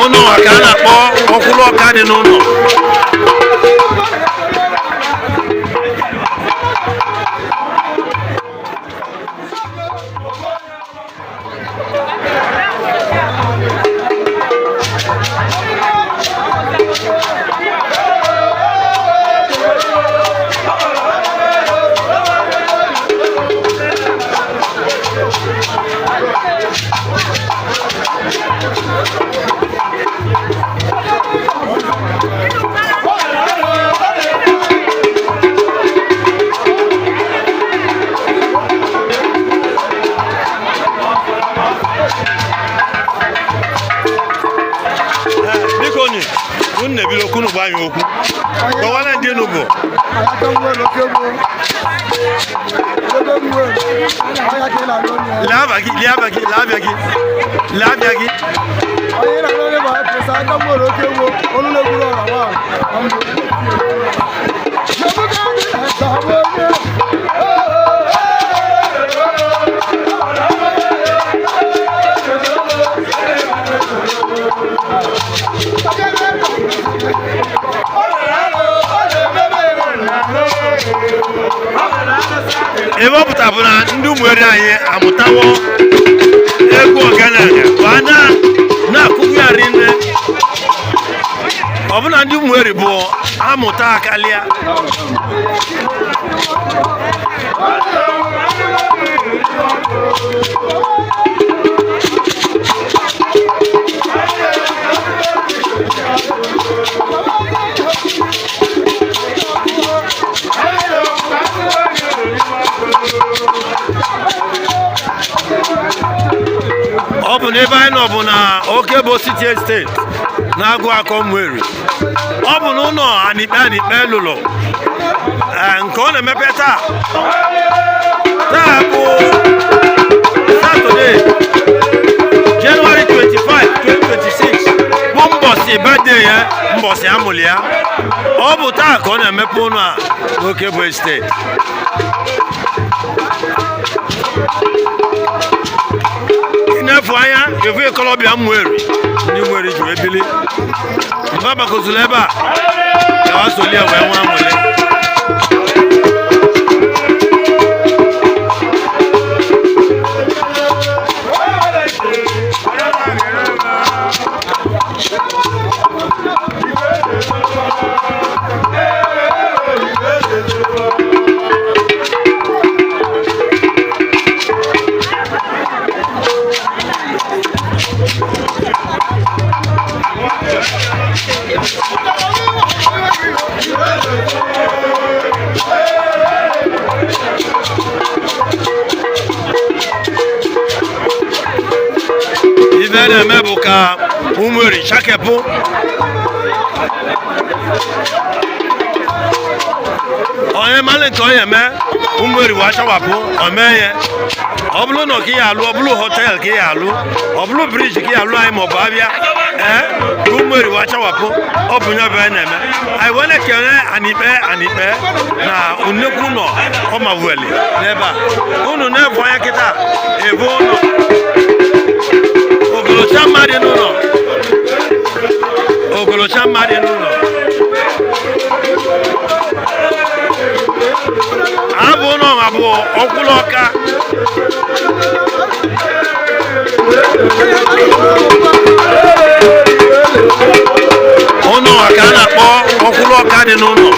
Ụnọ ka a na-akpọ ọkwụrụ ọka dị n'ụlọ. Biko ni unu na-ebido okwu, unu gwa anyị okwu, kọwara ndị unu bụ. Lee afa gị, lee afa gị, lee abịa gị, lee abịa gị. Onye na-alụ onye bụ prịnsị aka nwere oke egwu olu na-egburu ọra nwa. Ebe ọ pụtara bụ na ndị ụmụeri anyị amụtawo egwu ọgananya ma na-akụgharị nne. Ọbụna ndị ụmụeri bụ amụta akarịa. Ọ bụ n'ebe anyị nọ bụ na Okebo City Estate na-agụ akọ Ụmụeri. Ọ bụ n'ụlọ Anikpe Anikpe lụrụ, nke ọ na-emepe taa. Taa bụ Satọde, Jenụwarị 25, 2026, bụ mbọsị birthday ya, mbọsị amụlị ya. Ọ bụ taa ka ọ na-emepe ụlọ a n'Okebo Estate. Ị na-efu anya efu ikolobịa Ụmụeri, ndị Ụmụeri ji wee bili mgbe agbakọzuru ebe a ka wa solie wee nwa nwere. Ife na-eme bụ ka Ụmụeri chakepụ. Onye malị nke onye eme, Ụmụeri wee chawapụ omee ya. Ọ bụrụ na ka ya alụ, ọ bụrụ hotel ka ya alụ, ọ bụrụ bridge ka ya alụ anyị, maọbụ abịa ee ka Ụmụeri wee chawapụ. Ọ bụ nye bụ anyị na-eme. Anyị wee na-ekele Anikpe Anikpe na nnekwu ụlọ ọ mavueli n'ebe a unu na-ebu anya kịta ebu ụlọ ogolocha mma dị n'ụlọ, ogolocha mma dị n'ụlọ. Abụ ụlọ ma bụ ọkwụlụ ọka. Ụlọ ka a na-akpọ ọkwụlụ ọka dị n'ụlọ.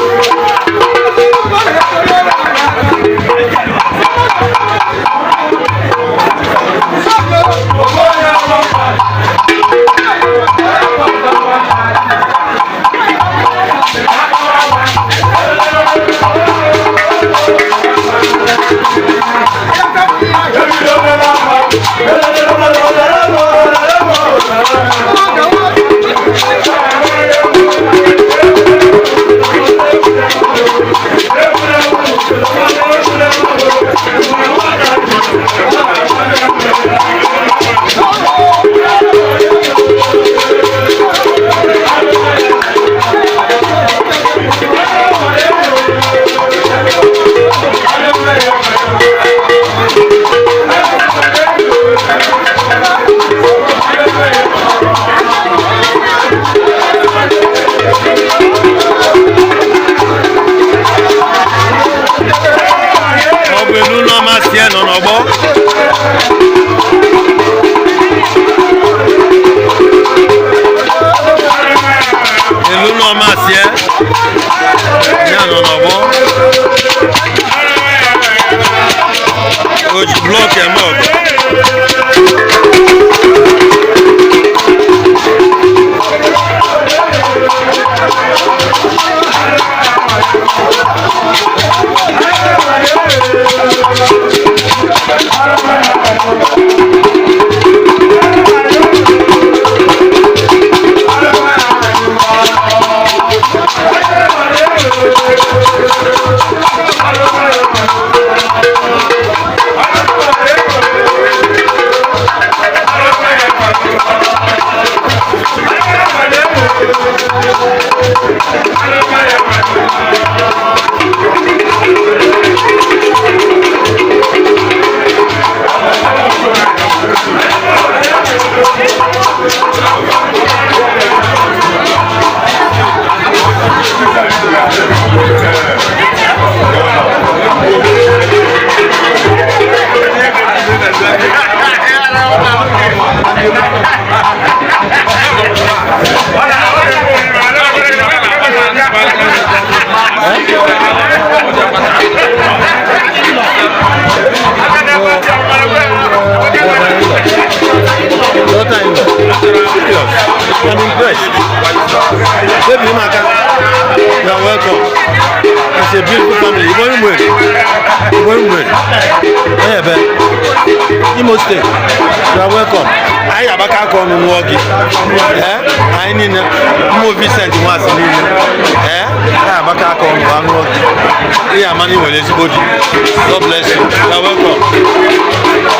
Elu na ọma sie ya nọ n'ọgbọ o ji blọk eme ọgụ. Serious. I'm impressed. Baby Maka, you are welcome. It's a beautiful family. Igbo Mwere. Igbo Mwere. Ebe. Imo State. You are welcome. Anyị agbaka aka ọnụ nụọ gị. Ee, anyị niile, mmụ Vincent Nwansị niile. Ee, anyị agbaka aka ọnụ ma nụọ gị. Ihe ama na ị nwere ezigbo di. God bless you. You are welcome.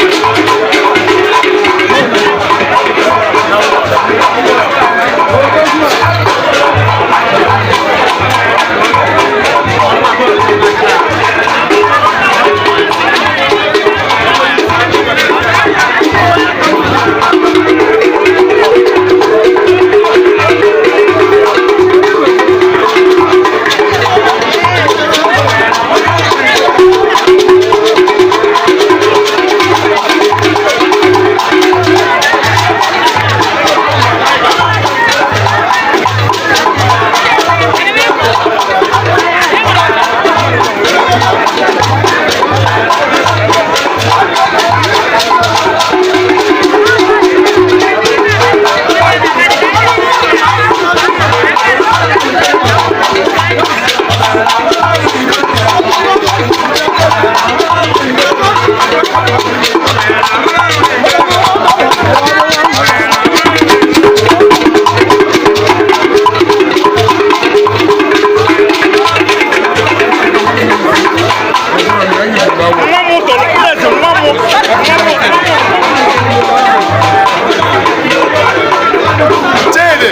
Chidi.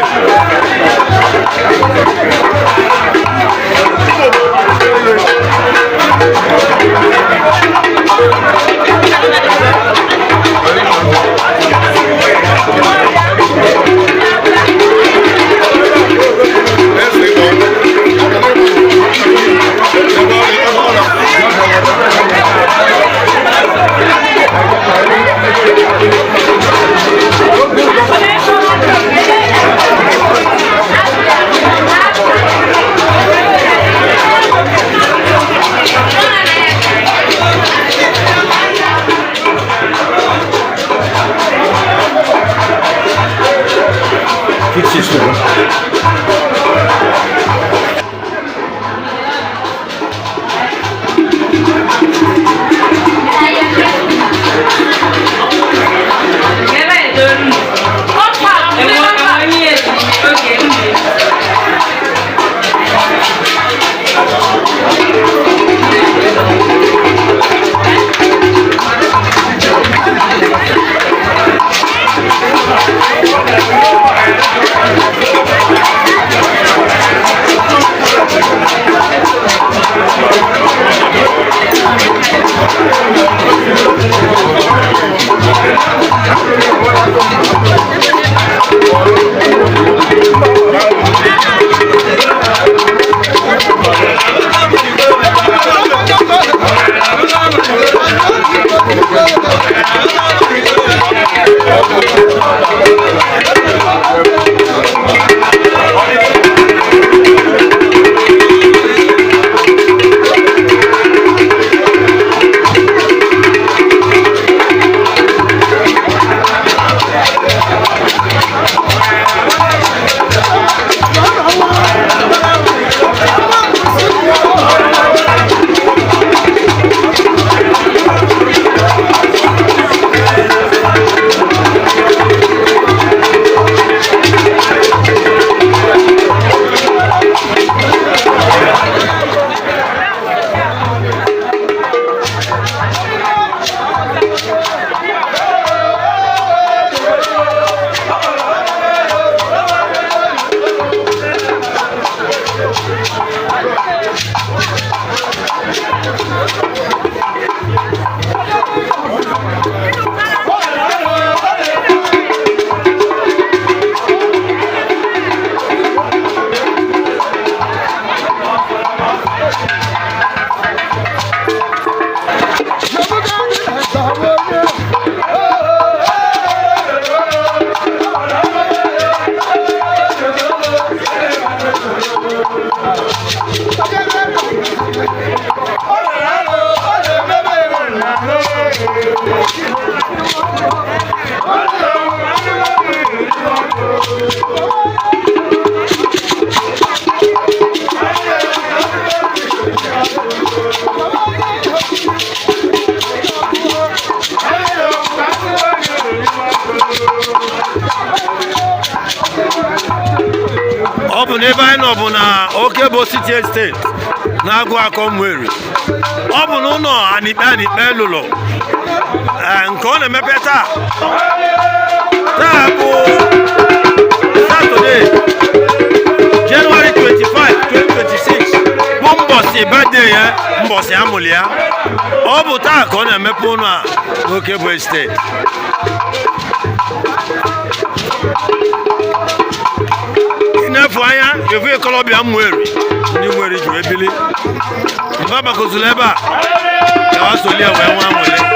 Ọ bụ n'ebe anyị nọ bụ na Okebo City Estate na-agụ akọ Ụmụeri. Ọ bụ n'ụlọ Anikpe Anikpe lụrụ, ee, nke ọ na-emepe taa. Taa bụ Saturday, January 25, 2026, bụ mbọsị birthday ya, mbọsị amụlị ya. Ọ bụ taa ka ọ na-emepe ụlọ a n'Okebo Estate. Ị na-efu anya efu ikolobịa Ụmụeri, ndị Ụmụeri ji wee bili mba gbakọzuru ebe a ka ha solie wee nwa nwere.